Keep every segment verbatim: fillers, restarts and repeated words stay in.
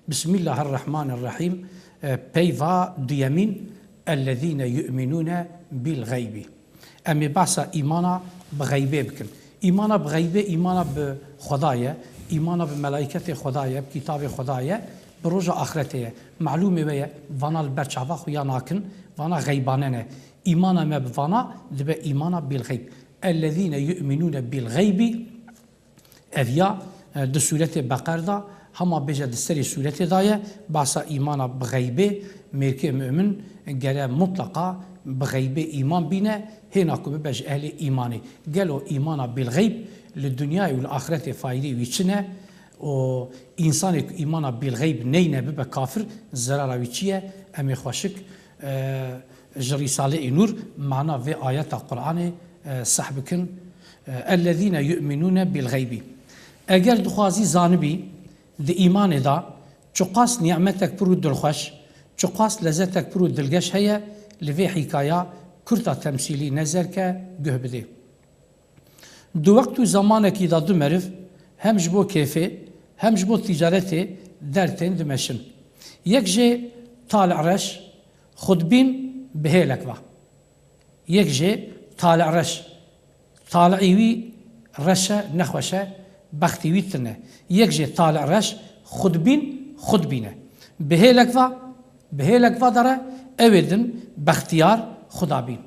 Bismillahirrahmanirrahîm. E, peyva duyemîn, ellezîne yu'minûne bil xeybî. Em ê behsa îmana bi xeybê bikin. Îmana bi xeybê, îmana bi Xweda ye, îmana bi melaîketê Xweda ye, bi kitabê Xweda ye, bi roja axretê ye. Malûmê we ye, vana li ber çava xwe ya nakin, vana xeybane ne. Îmana me bi vana dibe îmana bil xeyb. Ellezîne yu'minûne bil xeybî, Ev ya, e, di sûretê Beqer de, hema bêje di serê sûretê de ye, behsa îmana bi xeybê, mêrkê mu'min gere mutleqa bi xeybê îman bîne, hêna ku bibe ji ehlê îmanê. Gelo îmana bil xeyb li dinyayê û li axretê faydê wî çi ne? Û însanê ku îmana bil xeyb neyne bibe kafir, zerara wî çi ye? Em ê xweşik, e, ji Rîsaleyê Nûr mana vê ayeta Qur'anê, e, seh bikin. E, ellezîne yu'minûne bil xeybî. Eger dixwazî zanibî di îmanê de çiqas nîmetek pir û dilxweş, çiqas lezetek pir û dilgeş heye, li vê hîkaya kurta temsîlî nezer ke guh bidê. Di wext û zemanekî de du meriv hem ji bo kêfê hem ji bo tîcaretê dertên dimeşin. Yek jê Talî Reş, xwe dibîn bi hêlek ve. Yek jê Talî Reş, talî wî reş e, nexweş e, bextê wî tune. Yek jê Talî Reş, xwe dibîn, xwe dibîne. Bi hêlek ve, bi hêlek ve dere, ew ê din bextiyar, xwe da bîn.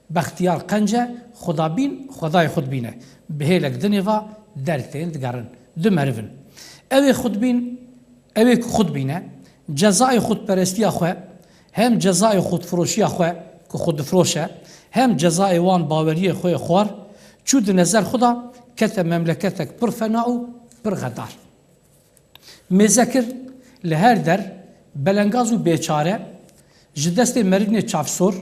Bextiyar qenc e, xwe da bîn, Xwedayê xwe dibîne. Bi hêlek dinê ve dertên digerin. Du meriv in. Ew ê xwe dibîn, Ew ê ku xwe dibîne, cezayê xwedperestiya xwe, hem cezayê xwedfiroşiya xwe ku xwe difiroşe, hem cezayê wan baweriyê xwe yê xwar, çû di nezer xwe de kete memleketek pir fena û pir xedar. Mêze kir li her der belengaz û bêçare, ji destê merivnê çavsor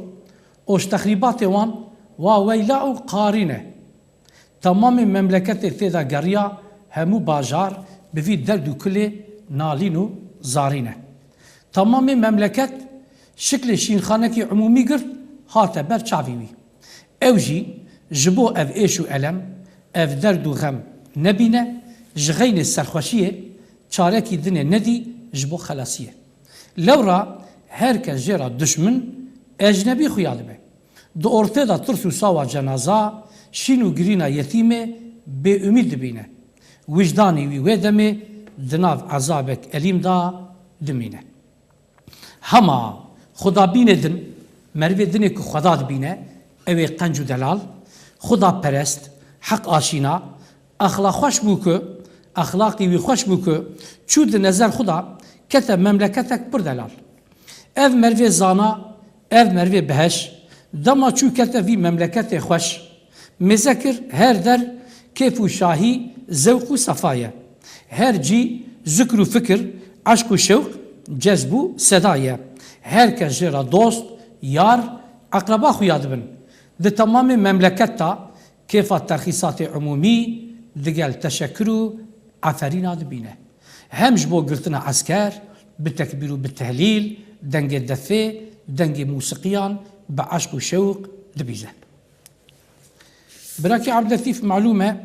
û ji texrîbatê wan wa weyla û qarîne. Temamê memleketê tê de geriya, hemû bajar bi vî derd û kulê nalîn û zarîn e. Temamê memleket şiklê şînxanekî umûmî girt, hate ber çavî wî. Ew jî ji bo ev êş û elem, ev derd û xem nebîne, ji xeynê serxweşiyê çarekî dinê nedî ji bo xelasiyê. Lewra her kes jê re duşmin, ecnebî xuya dibe. Di ortê de tirs û sawa cenaza, şîn û girîna yetîmê bêumîd dibîne. Wijdanê wî wê demê di nav ezabek elîm de dimîne. Hema xwedabînê din, merivê dinê ku xweda dibîne, ew ê qenc û delal, xwedaperest, heq aşîna, Exla xweş bû ku, exlaqî wî xweş bû ku çû di nezer xwe de kete memleketek pir delal. Ev merivê zana, ev merivê biheş, dema çû kete vî memleketê xweş, mêze kir her der kêf û şahî, zewq û sefa ye. Her cî zikr û fikir, eşq û şewq, cezb û seda ye. Her kes jê re dost, yar, eqreba xuya dibin. Di temamê memleket de Kêfa terxîsatê umûmî digel teşekir û eferîna dibîne. Hem ji bo girtina esker, bi tekbîr û bi tehlîl, dengê defê, dengê mûsiqiyan, bi eşq û şewq dibîze. Birakî Ebdletîf, malûm e,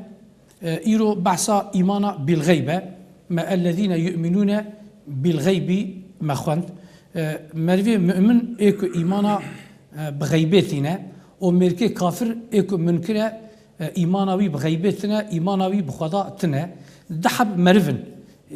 e, îro behsa îmana bîlxeyb e. Me ellezîne yu'minûne bîlxeybî me xwend. E, merivê mu'min ê ku îmana, e, bi xeybê tîne û mêrkê kafir ê ku munkir e, e, îmana wî bi xeybê tine, îmana wî bi Xweda tine. Du heb meriv in.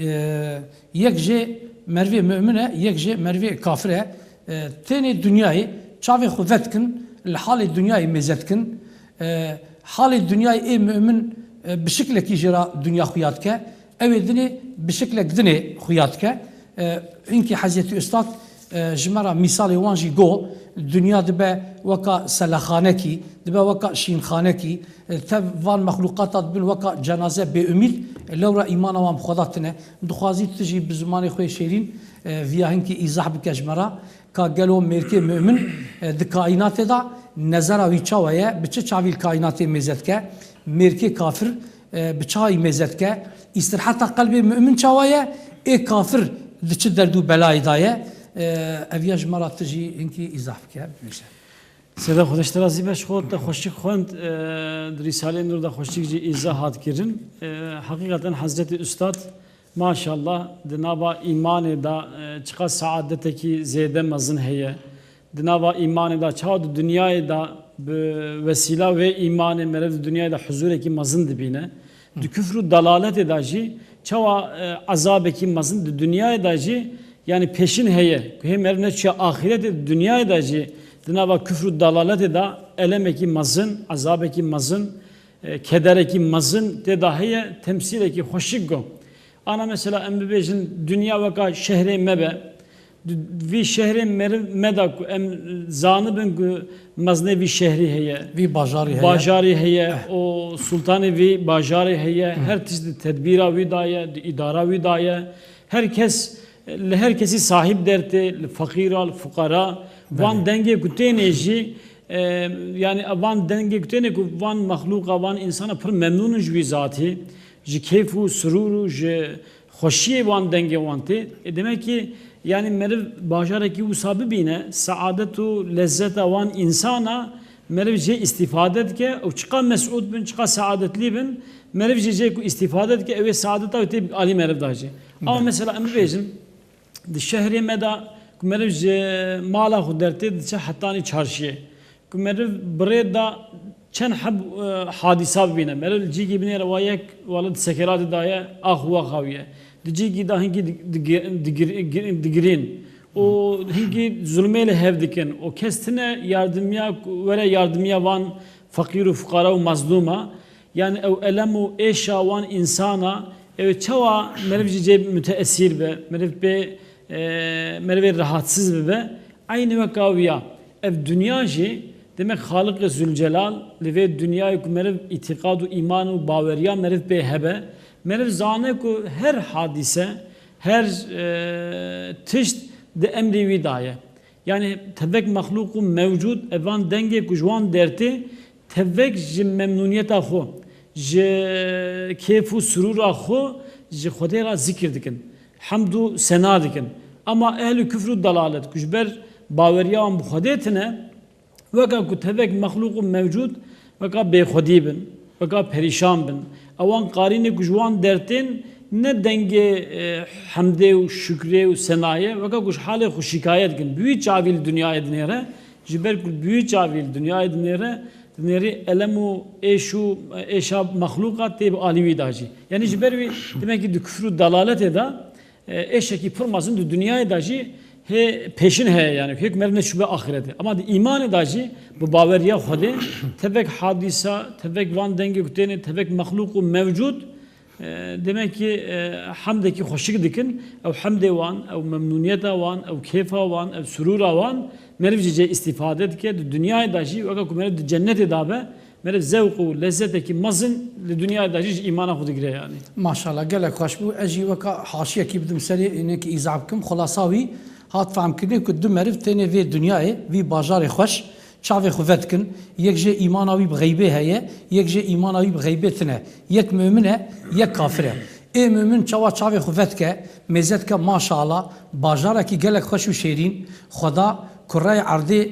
E, yek jê merivê mu'min e, yek jê merivê kafir e. E, tênê dinyayê çavê xwe vedikin, li halê dinyayê mêze dikin. E, halê dinyayê ê mu'min, e, bi şiklekî jê re dinya xuya dike. Ew ê dinê bi şiklek dinê xuya dike. E, hinkî Hezretî Ustad, e, ji me re mîsalê wan jî got, dinya dibe weka selexanekî, dibe weka şînxanekî, e, tev van mexlûqata dibin weka cenaze bêumîd, e, lewra îmana wan bi Xweda tine. Dixwazî tu jî bi zimanê xwe yê şêrîn, e, viya hinkî îzah bike ji me re. Ka gelo mêrkê mu'min, e, di kaînatê de nezera wî çawa ye? Bi çi çavî li kaînatê mêze dike? Mêrkê kafir, e, bi çawa wî mêze dike? Îstirheta qelbê mu'min çawa ye? Ê kafir di çi derd û belayê de ye? E, ev ya ji me re tu jî hinkî îzah bike, bibêje. Seyda, Xwedê ji te razî be, ji xwe te xweşik xwend, e, di Rîsaleyê Nûr de xweşik jî îzah hat kirin. E, heqîqeten Hezretî Ustad Maşallah, di nava îmanê de, e, çiqas seadetekî zêde mezin heye. Di nava îmanê de, çawa di dinyayê de bi wesîla wê îmanê meriv di dinyayê de huzûrekî mezin dibîne. Di kufr û dalaletê de jî çawa, e, ezabekî mezin di dinyayê de jî, yanî pêşîn heye. Ku hê meriv neçûya axîretê, di dinyayê de jî di nava kufr û dalaletê de elemekî mezin, ezabekî mezin, e, kederekî mezin tê de heye, temsîlekî xweşik go. Ana mesela em bibêjin dinya weka şehrê me be. Di-, vî şehrê meriv me da ku em zanibin ku mezinê vî şehrî heye. Vî bajarî heye. Bajarî heye, Eh. o sultanê vî bajarê heye. Hı. Her tişt di tedbîra wî da ye, di îdara wî da ye. Her kes, li her kesî sahîb dertê, li feqîra, li fuqara. Van Belê. dengê ku tênê jî, e, yanî van dengê ku tênê ku van mexlûqa, van însana pir memnûn in ji wî zatî, ji kêf û surûr û ji xweşiyê wan dengê wan tê. E, demek ki, yanî meriv bajarekî wisa bibîne, seadet û lezzeta wan însana meriv jê îstîfade dike û çiqa mesûd bin, çiqa seadetlî bin, meriv jê jê ku îstîfade dike, ew ê seadeta wê tê alî meriv da jî. Ama Belê. mesela em bibêjin, di şehrê me de ku meriv ji mala xwe dertê diçe hetanî çarşiyê. Ku meriv bi rê de çend heb, e, hadîsa bibîne. Meriv li cîkî binêre wa yek wala di sekeratê de ye, ax û waxa wî ye. Di cîkî de hinkî di-, di-, digir-, digirîn. Û hinkî zulmê li hev dikin. Û kes tine yardimiya, were yardimiya van feqîr û fuqara û mezlûma. Yanî ew elem û êşa wan însana, ew çawa meriv ji cê muteesîr be, meriv pê, e, merivê rehatsiz bibe. Eynî weka wî ya. Ev dinya jî, demek Xaliqê Zülcelal li vê dinyayê ku meriv îtîqad û îman û baweriya meriv pê hebe, meriv zane ku her hadîse, her, e, tişt di emrê wî da ye. Yanî tevek mexlûq û mewcûd evan dengê ku ji wan dertê, tevek ji memnûniyeta xwe, ji kêf û surûra xwe ji Xwedê re zikir dikin. Hemd û sena dikin. Ama ehlî kufr û dalalet ku ji ber baweriya wan bi Xwedê tine, weka ku tevek mexlûq û mewcûd, weka bêxwedî bin, weka perîşan bin. Ewan qarînê ku ji wan dertên ne dengê, e, hemdê û şukrê û senayê, weka ku ji halê xwe şikayet dikin. Bi wî çavî li dinyayê dinêre, ji ber ku bi wî çavî li dinyayê dinêre, dinêrî elem û êş û, e, êşa mexlûqa tê bi alî wî da jî. Yanî ji ber wî, demek ki di kufr û dalaletê de, e, êşekî pir mezin di dinyayê de jî hê pêşin heye, yanî hêk meriv neçûbe axirete. Ama di îmanê de jî bi baweriya Xwedê tevek hadîsa, tevek van dengê ku têne, tevek mexlûq û mewcûd, e, demek ki, e, hemdekî xweşik dikin. Ew hemdê wan, ew memnûniyeta wan, ew kêfa wan, ew surûra wan meriv ji cê îstîfade dike. Di dinyayê de jî weke ku meriv di cennetê de be, meriv zewq û lezzetekî mezin li dinyayê de jî ji îmana xwe digire yanî. Maşallah, gelek xweş bû. Ez jî weka haşiyekî bidim serê, ênekî îzah bikim. Xulasa wî hat fehmkirinê ku du meriv tênê vê dinyayê, vî bajarê xweş, çavê xwe vedikin. Yek jê îmana wî bi xeybê heye, yek jê îmana wî bi xeybê tine. Yek mumin e, yek kafir e. Ê mumin çawa çavê xwe vedike, mêze dike, maşallah, bajarekî gelek xweş û şêrîn, Xweda kureyê erdê,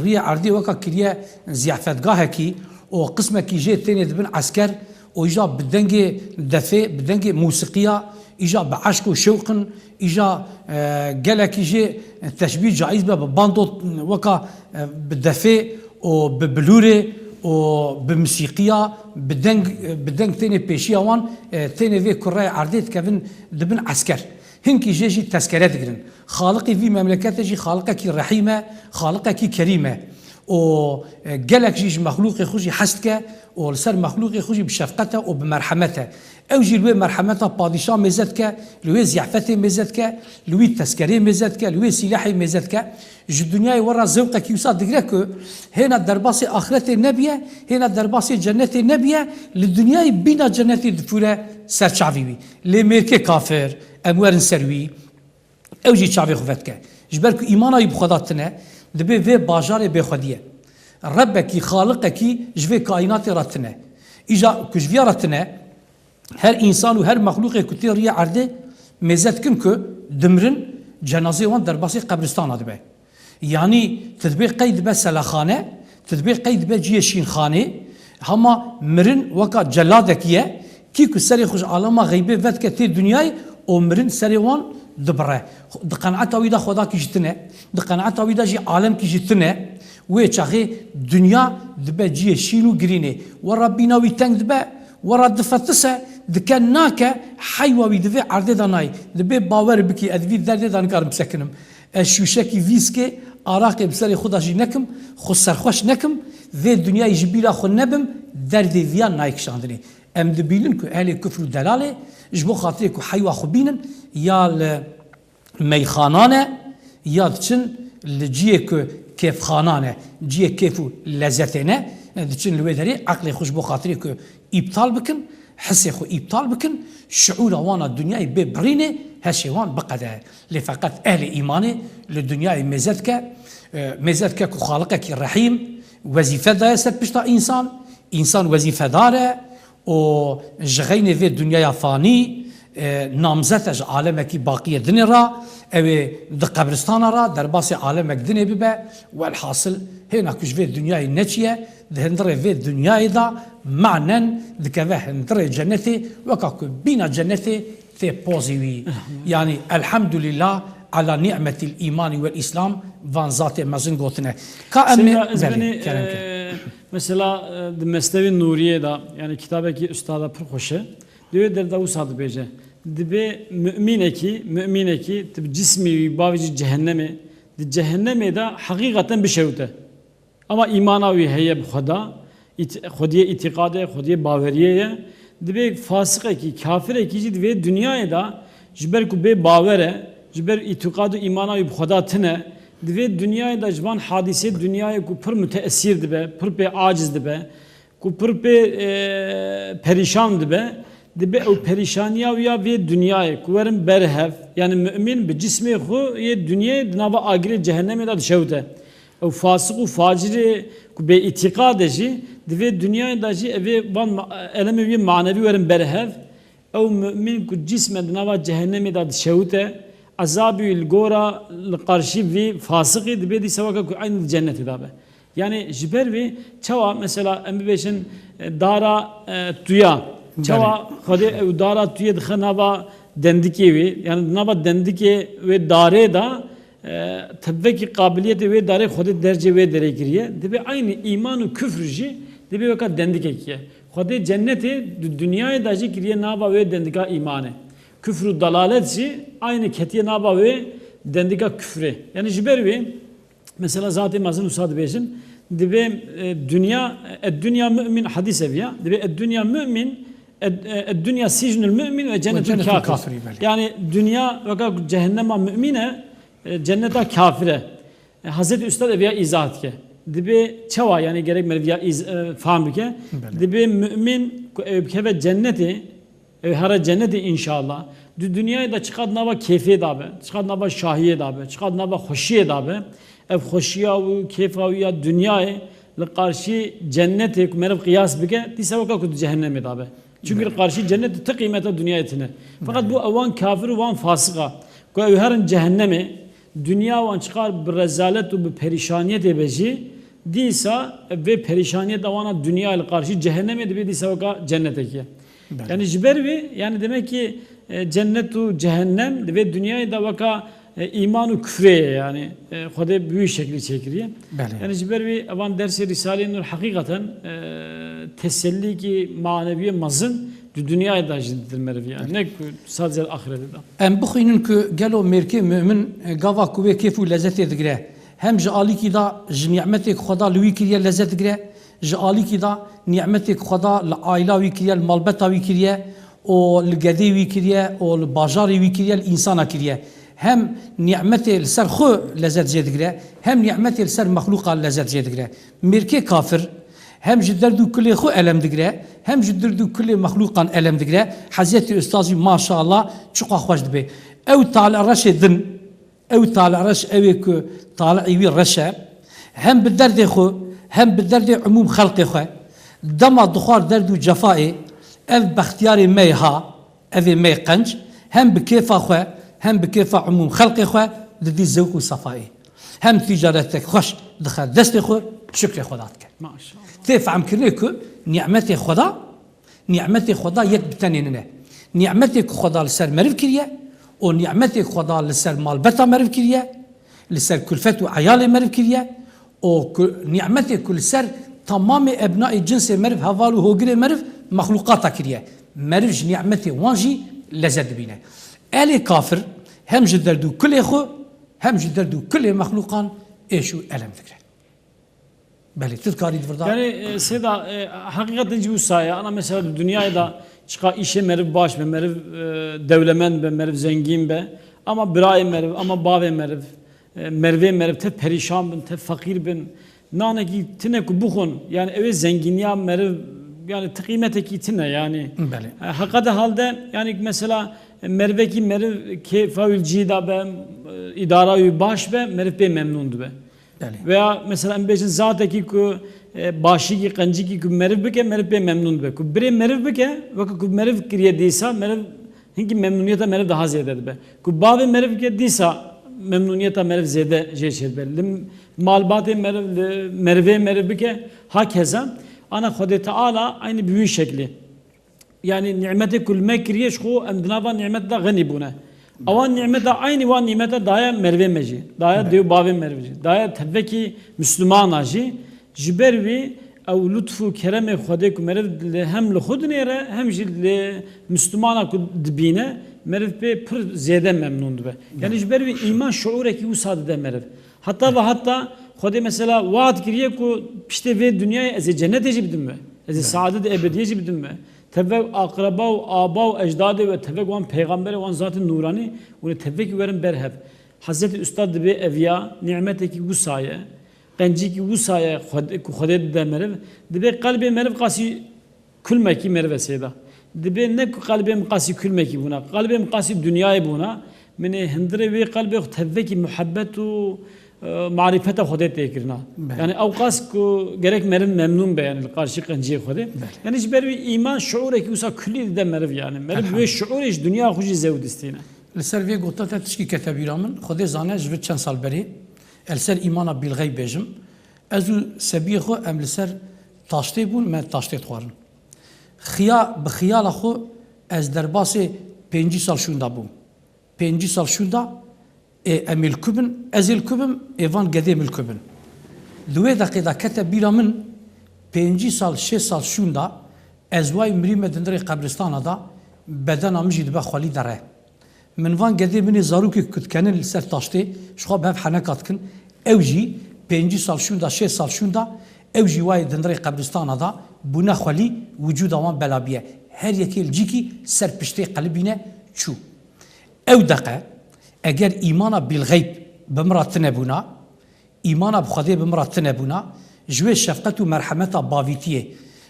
riyê erdê weka kiriye ziyafetgahekî û qismekî jê tênê dibin esker û îja bi dengê defê, bi dengê mûsiqiya, îja bi eşq û şewqin, îja, e, gelekî jê teşbîh caiz be, bi bandot weka, e, bi defê û bi bilûrê û bi misîqiya, bi deng, bi deng tênê pêşiya wan, e, tênê vê kureyê erdê dikevin, dibin esker. Hinkî jê jî tezkere digirin. Xaliqê vî memleketê jî xaliqekî rehîm e, xaliqekî kerîm e. Û, e, gelek jî ji mexlûqê xwe jî hez dike û li ser mexlûqê xwe jî bi şefqet e û bi merhemet e. Ew jî li wê merhemeta padîşah mêze dike, li wê ziyafetê mêze dike, li wî tezkerê mêze dike, li wê sîlehê mêze dike. Ji dinyayê we re zewqekî wisa digire ku hêna derbasê axiretê nebiye, hêna derbasê cennetê nebiye, li dinyayê bîna cennetê difûre ser çavê wî. Lê mêrkê kafir, em werin ser wî, ew jî çavê xwe vedike. Ji ber ku îmana wî bi Xweda tine, dibê vê bajarê bêxwedî ye. Rebbekî, xaliqekî ji vê kaînatê re tine. Îja ku ji viya re tine, her însan û her mexlûqê ku tê riyê erdê mêze dikin ku dimirin, cenazeyê wan derbasî qebristana dibe. Yanî, tu dibê qey dibe selaxane, tu dibê qey dibe cihê şînxanê, hema mirin weka celadekî ye, kî ku serê xwe ji alema xeybê vedike tê dinyayê, û mirin serê wan dibire. Di qenaeta wî de Xwedakî jî tune, di qenaeta wî de jî alemkî jî tune. Wê çaxê dinya dibe cihê şîn û girînê. Wera bîna wî teng dibe, wera difetise, dike nake, heywa wî di vê erdê de nayê. Dibê bawer bikî, ez vî derdê de nikarim bisekinim. Ez şûşekî vîskê araqê bi serê xwe de jî nekim, xwe serxweş nekim, vê dinyayê ji bîra xwe nebim, derdê viya nayê kişandinê. Em dibînin ku ehlê kufr û delalê ji bo xatirê ku heywa xwe bînin, ya li meyxanan e, ya diçin li cihê ku kêfxanan e, cihê kêf û lezetê ne, diçin li wê derê eqlê xwe ji bo xatirê ku îptal bikin, hisê xwe îptal bikin, şiûra wan a dinyayê bê birînê, heşê wan biqede. Lê feqet ehlê îmanê li dinyayê mêze dike, e, mêze dike ku Xaliqekî Rehîm wezîfe daye ser pişta însan, însan wezîfedar e, û ji xeynê vê dinyaya fanî, e, namzet e ji alemekî baqiyê dinê re, ew ê di qebristana re derbasê alemek dinê bibe. Welhasil, hêna ku ji vê dinyayê neçiye, di hundirê vê dinyayê de manen dikeve hundirê cenetê, weka ku bîna cenetê tê pozî wî. Yanî, elhamdulillah ala ni'metil îmanî wel îslam, van zatê mezin gotine. Ka em Seyda, ê-, ez belê, benî, kerem ke. e, mesela, e, di Mesnevî Nûriyê de, yani kitabekî ustada pir xweş e. Di wê derda wisa dibêje. Dibê mumînekî, mumînekî tu bi cismê wî bavêjî cehennemê, di cehennemê de heqîqeten bişewite. Ama îmana wî heye bi Xweda, ît-, Xwediyê îtîqadê, Xwediyê baweriyê ye. Dibê fasiqekî, kafirekî jî di vê dinyayê de ji ber ku bê bawer e, ji ber îtîqad û îmana wî bi Xweda tune, di vê dinyayê de ji van hadîsê dinyayê ku pir muteesîr dibe, pir pê aciz dibe, ku pir pê, e, perîşan dibe, dibe ew perîşaniya wî ya vê dinyayê ku werin ber hev, yani mumîn bi cismê xwe yê dinyayê di nava agirê cehennemê de dişewite. Ew fasiq û facirê ku bê îtîqad e jî, di vê dinyayê de jî evê van ma-, elemê wî manevî werin ber hev. Ew mumîn ku cism e di nava cehennemê de dişewite, ezabî wî li gora li qarşî vî fasiqî dibê dîsa weke ku eynî di cennetê de be. Yani ji ber vê çawa mesela em bibêjin, e, dara, e, tuya. Çawa Belê. Xwedê ew dara tuyê dixe nava dendikê wê, yani di nava dendikê wê darê de, e, tevvekî qabiliyetê wê darê Xwedê dercê wê derê kiriye. Dibê eynî îman û kufr jî dibê weka dendikekî ye. Xwedê cennetê di dinyayê de jî kiriye nava wê dendika îmanê. Kufr û dalalet jî aynî ketiye nava wê dendika kufrê. Yani ji ber wê mesela zatê mezin wisa dibêjin, dibê, e, dinya, ed-dinya mu'min, hadîs ev ya, dibê ed-dinya mu'min, ed-, e, ed-dinya sicnul mu'min ve cennetul cennetul kafir. Kafir, belê. Yani dinya weka cehennema mu'min e, e, cenneta kafir e. E, Hazreti Üstad ev ya îzah dike. Dibê çawa, yani gerek meriv ya îz-, e, fam bike. Belê. Dibê mu'min ku ew bikeve cennetê, Ew here cenetê înşallah. Di dinyayê de çiqad nava kêfê de be, çiqad nava şahiyê de be, çiqad nava xweşiyê de be, ev xweşiya û kêfa wî ya dinyayê li qarşî cenetê ku meriv qiyas bike, dîsa weka ku di cehennemê de be. Çünkü li qarşî cenetê ti qîmeta dinyayê tine. Feqet bo ewan kafir û wan fasiqa ku ew herin cehennemê, dinya wan çiqar bi rezalet û bi perîşaniyetê be jî, dîsa vê perîşaniyeta wana dinyayê li qarşî cehennemê dibe dîsa weka cennetekî ye. Belê. Yani ji ber wê, yani demek ki, e, cennet û cehennem di vê dinyayê de weka, e, îman û kufrê ye, yani, e, Xwedê bi wî şeklî çêkiriye. Belê. Yani ji ber wê evan dersê Rîsaleyê Nur heqîqeten, e, tesellîkî maneviyê mezin di dinyayê de jî didin meriv, yani ne ku sadece axirete de. Em bixwînin ku gelo mêrkê mumin, e, gava ku wê kêf û lezetê digire, hem ji alîkî de ji nîmetê ku Xweda li wî kiriye lezet digire, ji alîkî de nîmetê ku Xweda li aîla wî kiriye, li malbeta wî kiriye û li gedê wî kiriye û li bajarê wî kiriye, li însana kiriye. Hem nîmetê li ser xwe lezet jê digire, hem nîmetê li ser mexlûqa lezet jê digire. Mêrkê kafir hem ji derd û kulê xwe elem digire, hem ji derd û kulê mexlûqan elem digire. Hezretî Ustaz jî maşallah çiqa xweş dibê. Ew tale reşê din, Ew tale reş ew ê ku tali'î wî reş e, hem bi derdê xwe, hem bi derdê umûm xelqê xwe, dema dixwar derd û cefayê, ev bextiyarê me yê ha, ev ê me yê qenc, hem bi kêfa xwe, hem bi kêfa umûm xelqê xwe didî zewq û sefayê. Hem tîcaretek xweş dixe destê xwe, şukrê Xweda dike. Maşallah. Tê fehmkirinê ku nîmetê Xweda Nîmetê Xweda yek bi tenê nine. Nîmetê ku Xweda li ser meriv kiriye û nîmetê ku Xweda li ser malbeta meriv kiriye, li ser kulfet û eyalê meriv kiriye û ku, nîmetê ku li ser temamê ebnayê cinsê meriv, heval û hogirê meriv, mexlûqata kiriye. Meriv ji nîmetê wan jî lezet dibîne. Elê kafir hem ji derd û kulê xwe, hem ji derd û kulê mexlûqan êş û elem digre. Belê, tu dikarî di vir de. Yani, e, Seyda, e, heqîqeten jî wisa ye. Ana mesela di dinyayê de çiqa îşê meriv baş be, meriv, e, dewlemend be, meriv zengîn be. Ama birayê meriv, ama bavê meriv, e, merivê meriv tev perîşan bin, tev feqîr bin. Nanekî tine ku bixwin, yani ew ê zengîniya meriv, yani ti qîmetekî tine yani. Belê. E, heqete halde, yani mesela merivekî meriv kêfa wî li cî de be, e, îdara wî baş be, meriv pê memnûn dibe. Belê. Veya mesela em bêjin zatekî ku, e, başîkî, qencîkî ku meriv bike, meriv pê memnûn dibe. Ku birê meriv bike, weke ku meriv kiriye dîsa, meriv hinkî memnûniyeta meriv daha zêde dibe. Ku bavê meriv bike, dîsa memnûniyeta meriv zêde jê çêdibe. Li malbatê meriv, li merivê meriv bike, hakeza. Ana Xwedê Teala eynî bi wî şeklî. Yani nîmetê ku li me kiriye ji xwe em di nava nîmet de xenî bûne. Ewa nîmeta eynî wan nîmeta daye merivê me jî. Daye dê û bavê meriv jî. Daye tevekî Müslümana jî. Ji ber wî ew lutf û keremê Xwedê ku meriv li hem li xwe dinêre hem jî li Müslümana ku dibîne meriv pê pir zêde memnûn dibe. Yani ji ber wî îman şuurekî wisa dide meriv. Heta ve heta Xwedê mesela waad kiriye ku piştê vê dinyayê ez ê cennetê jî bidim we. Ez ê saadetê ebediyê jî bidim we. Tevek aqreba û aba û ecdadê we, tevek wan peyxamberê, wan zatê nûranî, hûn ê tevekî werin ber hev. Hezretî Ustad dibê eviya nîmetekî wisa ye, qencîkî wisa ye Xwed-, ku Xwedê dide meriv, dibê qelbê meriv qasî kulmekî meriv e Seyda. Dibê ne ku qelbê min qasî kulmekî bûna, qelbê min qasî dinyayê bûna, min ê hundirê wê qelbê xwe tevekî muhebbet û, e, marîfeta Xwedê tê kirina. Belê. Yani ew qas ku gerek meriv memnûn be yani li qarşî qenciyê Xwedê. Belê. Yani ji ber wî îman şuurekî wisa kulî dide meriv yani. Meriv wê şuurê ji dinya xwe jî zew distîne. Li ser vê gotina te tişkî kete bîra min, Xwedê zane ji vir çend sal berê, ez li ser îmana bîlxeyb bêjim. Ez û sebiyê xwe em li ser taştê bûn, me taştê dixwarin. Xiya-, bi xiyala xwe ez derbasê pêncî sal şûnda bûm. Pêncî sal şûnda, ê em ê li ku bin, ez ê li ku bim, ê van gedê min li ku bin. Di wê deqê de kete bîra min, pêncî sal, şêst sal şûnda, ez wayî mirî me di nirê qebristana de, bedena min jî dibe xwelî dere. Min van gedê min ê zarokê ku dikenin li ser taştê, ji xwe bi hev heneka dikin, ew jî pêncî sal şûnda, şêst sal şûnda, ew jî wayê di nirê qebristana de bûne xwelî, wicûda wan bela biye. Her yekê li cîkî ser piştê qelibîne çû. Ew deqe, eger îmana bîlxeyb bi min re tine bûna, Îmana bi Xwedê bi min re tine bûna, ji wê şefqet û merhemeta bavîtiyê,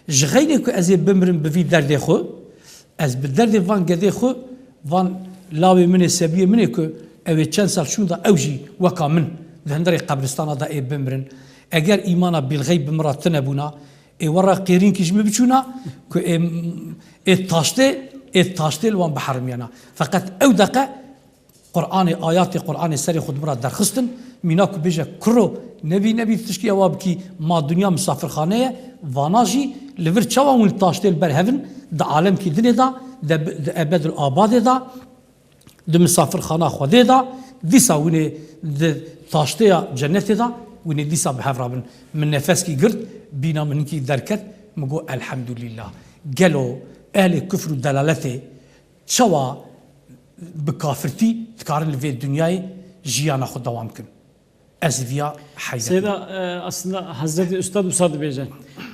ji xeynê ku ez ê bimirim bi vî derdê xwe, ez bi derdê van gedê xwe, van lawê min ê, sebiyê min ê ku ew ê çend sal şûnda ew jî weka min di hundirê qebristana de ê bimirin. Eger îmana bîlxeyb bi min re tine bûna, ê werra qêrînkî ji min biçûna ku ê, ê taştê, ê taştê li wan biherimiyana. Feqet ew deqe Qur'anê, ayatê Qur'anê serê xwe di min re derxistin, mîna ku bêje, kuro, nebî, nebî tişkî ewa bikî, ma dinya misafirxane ye, vana jî li vir çawa hûn li taştê li ber hev in, di alemkî dinê de, de, di ebedil abadê de, di misafirxana Xwedê de, dîsa hûn ê di taştêya cennetê de, hûn ê dîsa bi hev re bin. Min nefeskî girt, bîna min hinkî derket, min got, Elhemdulîllah. Gelo ehlê kufr û delaletê çawa bi kafirtî dikarin li vê dinyayê jiyana xwe dewam bikin. Ez viya heyret. Seyda, e, aslında Hazreti Üstad wisa dibêje.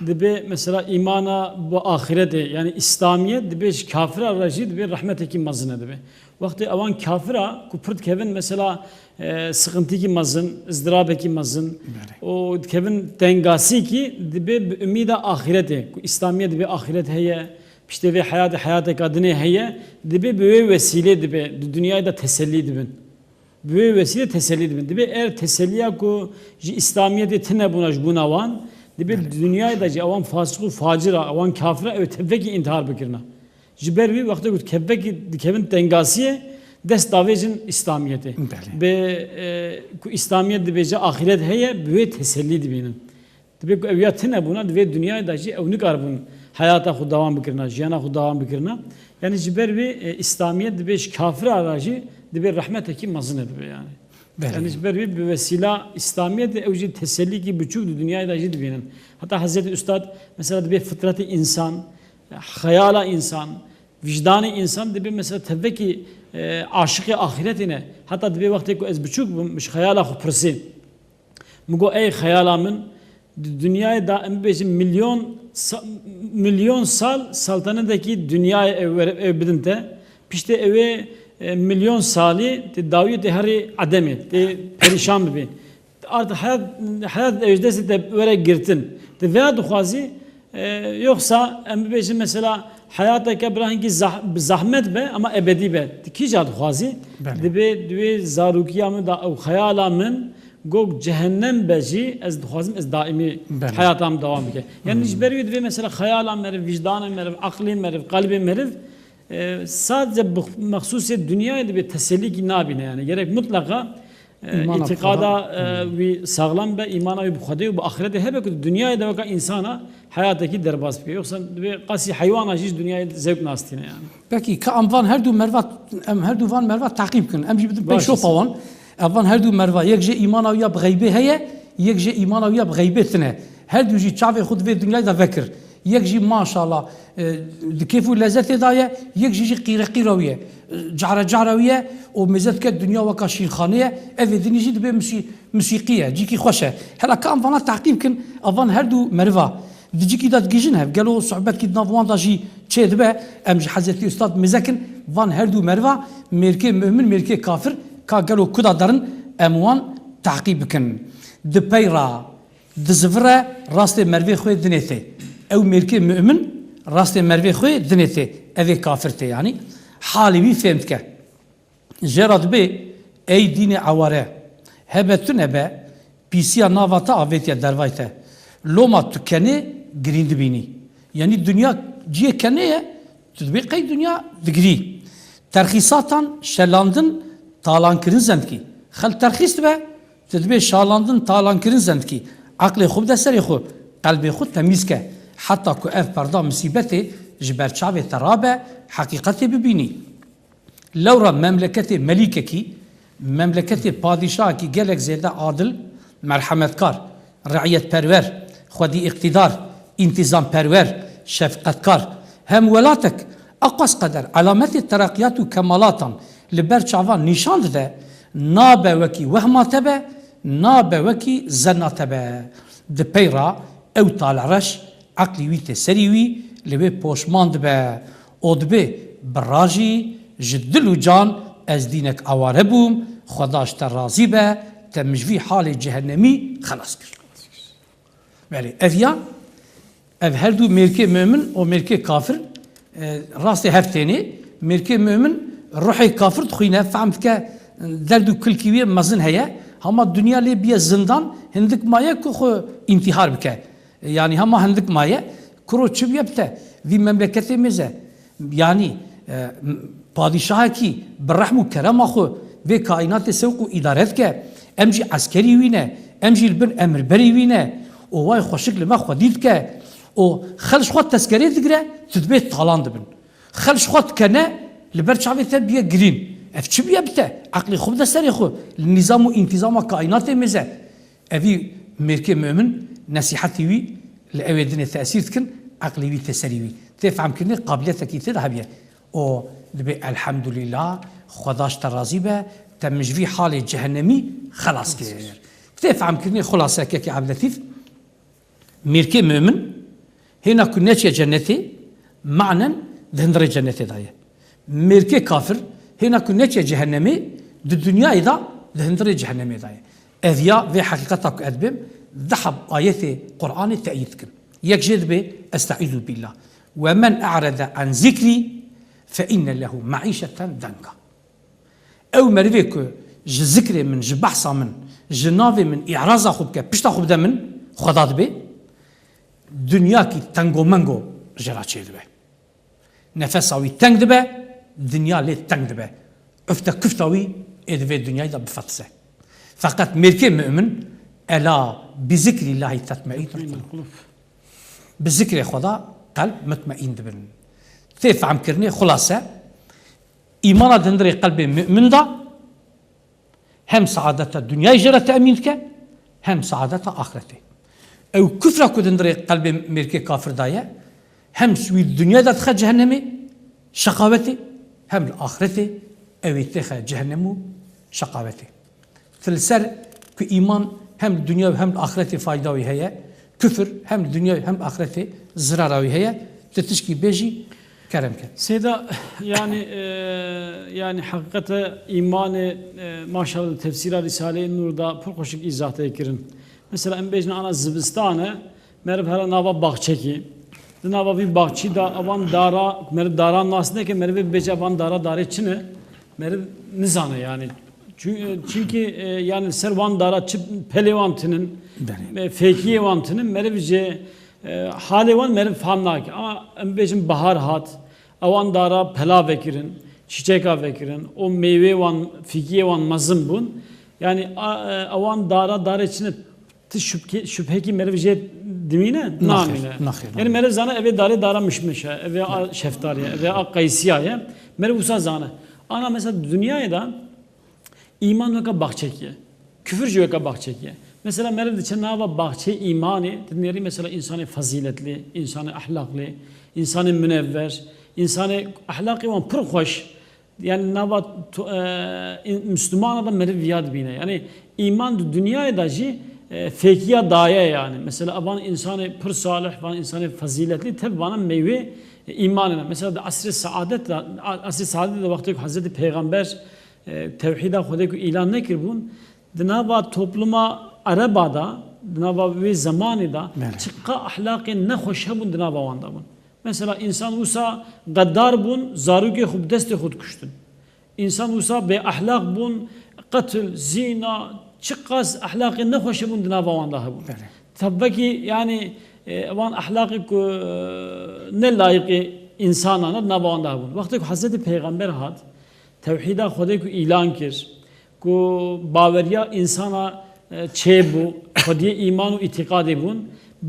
Dibê mesela îmana bi axiretê, yani İslamiyet dibê ji kafira re jî dibê rehmetekî mezin e dibê. Wextê ewan kafira ku pir dikevin mesela, e, sıkıntıyekî mezin, izdirabekî mezin, Belê. û dikevin tengasîkî dibê bi umîda axiretê, ku İslamiyet dibê axiret heye, piştê vê heyatê heyateka dinê heye, dibê bi wê wesîlê dibê di dinyayê de tesellî dibin. Bi wê wesîlê tesellî dibin. Dibê ev teselliya ku ji Îslamiyetê tine bûna ji bûna wan, dibê di dinyayê de jî ewan fasik û facir a, ewan kafir a, ew ê tevekî întihar bikirina. Ji ber wî wextê ku kevekî dikevin tengasiyê, dest davêjin Îslamiyetê. Belê. Bi, e, ku Îslamiyet dibêje axiret heye, bi wê tesellî dibînin. Dibê ku ew ya tine bûna, di vê dinyayê de jî ew nikaribûn heyata xwe dewam bikirina, jiyana xwe dewam bikirina. Yanî ji ber wê, e, Îslamiyet dibê ji kafira re jî dibê rehmetekî mezin e dibê yanî. Belê. Yanî ji ber wê bi wesîla Îslamiyetê ew jî tesellîkî biçûk di dinyayê de jî dibînin. Heta Hezretî Ustad mesela dibê fitretê însan, xeyala însan, wijdanê însan dibê mesela tevekî, e, aşiqê axîretê ne. Heta dibê wextê ku ez biçûk bûm, ji xeyala xwe pirsê. Min got, ey xeyala min, di dinyayê de em bibêjin milyon sa-, milyon sal saltenetekî dinyayê ew were, ew bidin te. Piştê ewê, e, milyon salî tê dawiyê tê herî edemê, tê perîşan bibî. Artık heyat, heyat ew ji destê te were girtin. Tu vêya dixwazî, e, yoksa em bibêjin mesela heyateke bira hinkî zah-, bi zahmet be ama ebedî be. Tu kîja dixwazî? Belê. Dibê di wê zarokiya min de ew xeyala min gok cehennem be jî ez dixwazim ez daîmî Belê. heyata min dewam bike. Yanî ji ber wê divê mesela xeyala meriv, wijdanê meriv, aqlê meriv, qelbê meriv, e, sadece bi mexsûsê dinyayê dibê teselîkî nabîne yanî. Gerek mutleqa, e, Îmana bi îtîqada, Xweda. e, wî saxlem be, îmana wî bi Xwedê û bi axretê hebe ku di dinyayê de weka însana heyatekî derbas bike. Yoksa divê qasî heywana jî ji dinyayê zewk nastîne yanî. Pekî, ka em van her du merva, em her du van merva teqîb kin. Em jî bidin pey Baş şopa wan. Ev van her du merva, yek jê îmana wî ya bi xeybê heye, yek jê îmana wî ya bi xeybê tine. Her du jî çavê xwe di vê dinyayê de vekir. Yek jî maşallah, e, di kêf û lezetê de ye, yek jî jî qîreqîra wî ye. E, cara cara wî ye û mêze dike dinya weka şîrxanê ye. Evê dinî jî dibê musî-, musîqî ye, cîkî xweş e. Hela ka em vana teqîb kin, ev van her du meriva. Di cîkî de digihîjin hev. Gelo sohbetkî di nav wan de jî çêdibe, em ji Hezretî Ustad mêze kin, van her du meriva, mêrkê mu'min, mêrkê kafir, ka gelo ku de derin, em wan teqîb bikin. Di pey re, di zivire rastê mervê xwe dinê tê. Ew mêrkê mu'min rastê mervê xwe dinê tê. Ev ê kafir tê yanî. Halê wî fêm dike. Jê re dibê, ey dînê eware, hebe tu nebe, pîsiya nava te avêtiye dervay te. Loma tu kenê girîn dibînî. Yanî dinya ciyê kenê ye, tu dibê qey dinya digirî. Terxîsatan şelandin talankirin zendkî. Xelk terxîs dibe, tu dibê şalandin talankirin zendkî. Eqlê xwe bide serê xwe, qelbê xwe temîz ke. Heta ku ev perda misîbetê ji ber çavê te rabe, heqîqetê bibînî. Lewra memleketê melîkekî, memleketê padîşahekî gelek zêde adil, merhemetkar, re'yetperwer, xwedî îqtîdar, întîzamperwer, şefqetkar, hem welatek, eqas qeder, elametê tereqiyat û kemalatan li ber çavan nîşan dide, nabe wekî wehma te be, nabe wekî zenna te be. Di pey re ew talreş, eqlî wî tê serî wî, li wê poşman dibe û dibê, bi rajî ji dil û can ez dînek aware bûm, Xweda ji te razî be, te min ji vî halê cehennemî xelas kir. Belê, ev ya, ev her du mêrkê mu'min û mêrkê kafir, e, rastê hev tênê. Mêrkê mu'min ruhê kafir dixwîne, fehm dike, derd û kulkî wî mezin heye. Hema dinya lê biye zindan, hindik maye ku xwe întîhar bike. Yanî hema hindik maye, kuro çi bûye bite, vî memleketê mêze. Yanî, e, m-, padîşahekî bi rehm û kerema xwe vê kaînatê sewq û îdare dike, em jî eskerî wî ne, em jî li bin emirberî wî ne. Û way xweşik li me xwedî dike. Û xel ji xwe teskerê digire, tu dibê talan dibin. Xel ji xwe dikene, li ber çavê te biye girîn. Ev çi bûye bite? Eqlê xwe bide serê xwe. Li nîzam û întîzama kaînatê mêze. Evî mêrkê mu'min nesîhetî wî li ewê dinê tesîr dikin, eqlê wî tê serî wî. Tê fehmkirinê qabiliyetekî tê de hebiye. O dibê elhemdulîlah, Xweda ji te razî be, te min ji vî halê cehennemî xelas kir. Tê fehmkirinê xulase kekê Ebdilletîf, mêrkê mu'min hêna ku neçiye cennetê, manen di hundirê cennetê de ye. Mêrkê kafir, hêna ku neçe cehennemê, di dinyayê de di hundirê cehennemê de ye. Ev ya vê heqîqeta ku ez dibêm, du heb ayetê Qur'anê teyîd dikin. Yek jê dibê, Estaizu billah. "Ve men e'rede an zikrî fe inne lehu me'îşeten denka." Ew merivê ku ji zikrê min, ji behsa min, ji navê min î'raza xwe bike, pişta xwe bide min, Xweda dibê, dinyakî tengomengo jê re çêdibe. Nefesa wî teng dibe, dinya lê teng dibe. Ufte kufta wî ê di vê dinyayê de bifetise. Feqet mêrkê mu'min, "Ela bi zikrîllahî tetmeînul qulûb." Bi zikrê Xweda qelb mutmeîn dibin. Tê fehmkirinê, xulase, îmana di hundirê qelbê mu'min de hem saadeta dinyayê jê re te'mîn dike, hem saadeta axretê. Ew kufra ku di hundirê qelbê mêrkê kafir de ye, hem wî di dinyayê de dixe cehennemê, şeqawetê, hem li axretê ew ê têxe cehennem û şeqawetê. Ti li ser ku îman hem li dinya û hem li axretê fayda wî heye, kufir hem li dinya û hem axretê zirara wî heye, ti tişkî bêjî, kerem ke. Seyda, yani, e, yani heqîqete îmanê, e, maşallah tefsîra Rîsaleyê Nûr da pir xweşik îzah tê kirin. Mesela em bêjin ana zivistan e, meriv here nava baxçekî. Di nava vî baxçî de evan dara, meriv daran nas neke, meriv ê bêje evan dara darê çi ne? Meriv nizane yani. Çün-, e, çimkî, e, yani ser wan dara çi pelê wan tinin, Belê. e, fêkiyê wan tinin, meriv jê, e, halê wan meriv fam nake. Ama em bêjin bahar hat, ewan dara pela vekirin, çîçeka vekirin, o meyvê wan, fîkiyê wan mezin bûn. Yani a, e, ewan dara darê çi ne? Ti şübke-, şübhekî meriv jê dimîne? Naxêr, Namîne. naxêr, Yani namîne. meriv zane evê darê dara mişmiş e, evê a şeftalî ye, evê a qeysiya ye. Meriv wisa zane. Ana mesela dinyayê de îman weke baxçekî ye. Küfür jî weke baxçekî ye. Mesela meriv diçe nava baxçeyê îmanê, dinêrî mesela însanê fezîletlî, însanê ehlaqlî, însanê munevver, însanê ehlaqê wan pir xweş, Yani nava to-, e, in-, Müslümana da meriv viya dibîne. Yani îman di dinyayê de jî, e, fêkiya daye yani. Mesela van insanê pir salih, van insanê fezîletlî, tev vana meyvê, e, îmanê ne. Mesela di asrê saadet de, a-, asrê saadet de wextê ku Hezretî Peyxamber, e, tewhîda Xwedê ku îlan nekiribûn, di nava topluma ereba de, di nava wê zemanê de Belê. çiqa ehlaqê nexweş hebûn di nava wan de bûn. Mesela, însan wisa qedar bûn, zarokê xwe bi destê xwe dikuştin. Însan wisa bêehlaq bûn, qetil, zîna, çiqas ehlaqê nexweş hebûn di nava wan de hebûn. Belê. Tabii ki, yani, e, wan ehlaqê ku, e, ne layîqê însanan e di nava wan de hebûn. Wextê ku Hezretî Peyxamber hat, tewhîda Xwedê ku îlan kir, ku baweriya însana, e, çêbû, xwediyê îman û îtîqadê bûn,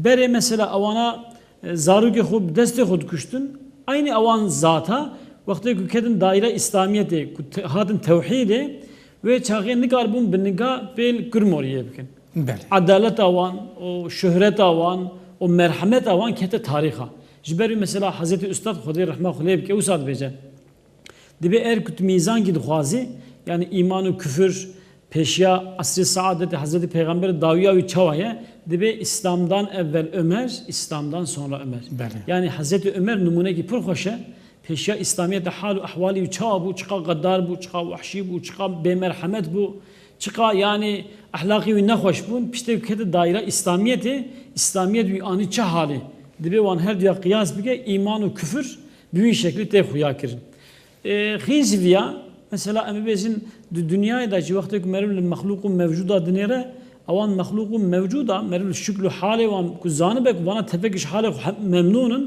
berê mesela ewana, e, zarokê xwe bi destê xwe dikuştin, eynî ewan zata, wextê ku ketin daîra Îslamiyetê, ku te-, hatin tewhîdê, wê çaxê nikaribûn bi niga pêl kurmoriyê bikin. Belê. Edaleta wan, û şuhreta wan, û merhemeta wan kete tarîxa. Ji ber wî mesela Hezretî Ustad Xwedê rehma xwe lê bike, wisa dibêje. Dibê er ku tu mîzankî dixwazî, yani îman û kufir, pêşiya esrê saadetê Hezretî Peyxemberê dawiya wî çawa ye? Dibê Îslamdan evvel Ömer, Îslamdan sonra Ömer. Belê. Yani Hezretî Ömer nimûnekî pir xweş e. Pêşiya Îslamiyetê hal û ehwalî wî çawa bû, çiqa qedar bû, çiqa wehşî bû, çiqa bêmerhemet bû, çiqa yani ehlaqî wî nexweş bûn. Piştê ku kete daîra Îslamiyetê, Îslamiyet wî anî çi halê? Dibê wan her duya qiyas bike, îman û kufir bi wî şeklî tê xuya kirin. Ê, xîn ji viya, mesela, em bibêjin, di dinyayê de jî wextê ku meriv li mexlûq û mewcûda dinêre, ewan mexlûq û mewcûda meriv li şikl û halê wan ku zanibe ku vana tevekî ji halê xwe he-, memnûn in,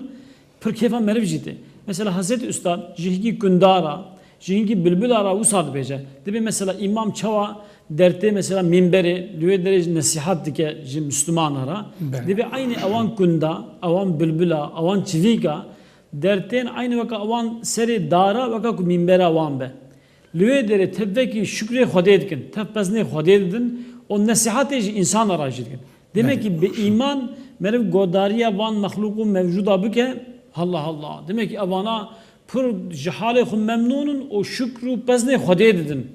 pir kêfa meriv jî tê. Mesela, Hezretî Ustad ji hingî kunda ra, ji hingî bilbila ra wisa dibêje. Dibê, mesela, îmam çawa dertê, mesela, mînberê, li wê derê jî nesîhat dike ji Müslümana ra. Belê. Dibê eynî ewan kunda, ewan bilbila, ewan çivîka, dertên eynî weka wan serê dara, weka ku mînbera wan be. Li wê derê tev vekî şukrê Xwedê dikin, tev peznê Xwedê didin û nesîhetê ji însana re jî dikin. Demek Belê. ki bi îman meriv godariya van mexlûq û mewcûda bike, Allah Allah. Demek ki evana pir ji halê xwe memnûn in û şukr û peznê Xwedê didin.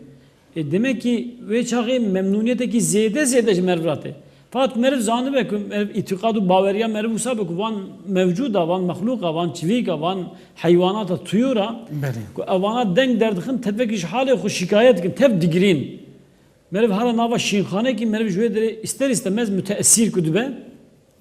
E, demek ki wê çaxê memnûniyetekî zêde zêde ji meriv re tê. Fakat meriv zanibe ku meriv îtîqad û baweriya meriv wisa be ku van mewcûda, van mexlûqa, van çivîka, van heywanata tuyûra Belê. ku evana deng derdixin, tevekî ji halê xwe şikayet dikin, tev digirîn. Meriv hera nava şînxanekî meriv ji wê derê ister istemez müteessîr ku dibe.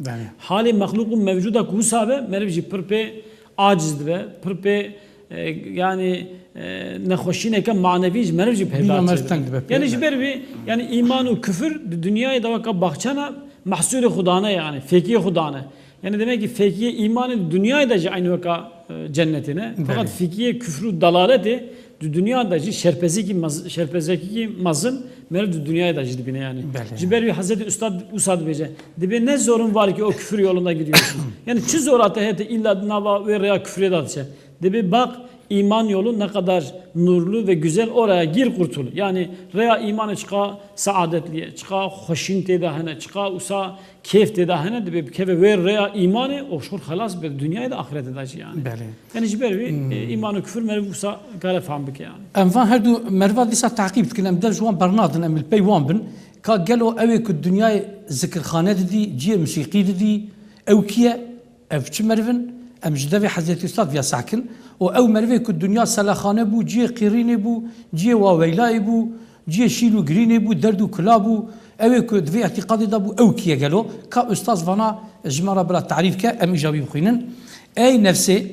Belê. Halê mexlûq û mewcûda ku wisa be, meriv jî pir pê aciz dibe, pir pê, e, yani, e, nexweşîneke manevî ji meriv jî peyda Bîna meriv dibe. teng dibe pê. Yani ji ber vî, yani îman û kufir di dinyayê de weka baxçana mehsulê xwe dane, yani fêkiyê xwe dane. Yani demek ki fêkiyê îmanê di dinyayê de jî eynî weka, e, cennetê ne. Belê. Fakat fêkiyê kufr û dalaletê di dinya de jî şerpezekî mez-, şerpezekî mezin Meriv di dinyayê de jî dibîne yani. Belê. Ji ber wî Hezretî Ustad wisa dibêje. Dibê ne zorun var ki o küfür yolunda gidiyorsun. Yani çi zora te hete illa nava wê rêya küfrê de diçe. Dibê bak iman yolu ne kadar nurlu ve güzel, oraya gir kurtul. Yani rêya imanê çiqa saadetliye, çiqa xweşîn tê de hene, çiqa usa kêf tê de hene, dibê bikeve wê rêya imanê, o şor xelas be dinyayê de axirete de jî yani. Belê. Yani ji ber wî, Hmm. e, îman û kufir meriv wisa kare fam bike yani. Em van her du meriva dîsa teqîb dikin, em dev ji wan bernadin, em li pey wan bin. Ka gelo ew ê ku dinyayê zikirxane didî, cihê musîqî didî, ew kî ye? Ev çi meriv in? Em ji devê Hezretî Ustad viya seh kin. Û ew merivê ku dinya selexane bû, cihê qîrînê bû, cihê waweylayê bû, cihê şîn û girînê bû, derd û kula bû, ew ê ku di vê îtîqadê de bû, ew kî ye gelo? Ka ustaz vana ji me re bila tarîf ke, em îja wî bixwînin. Ey nefsê,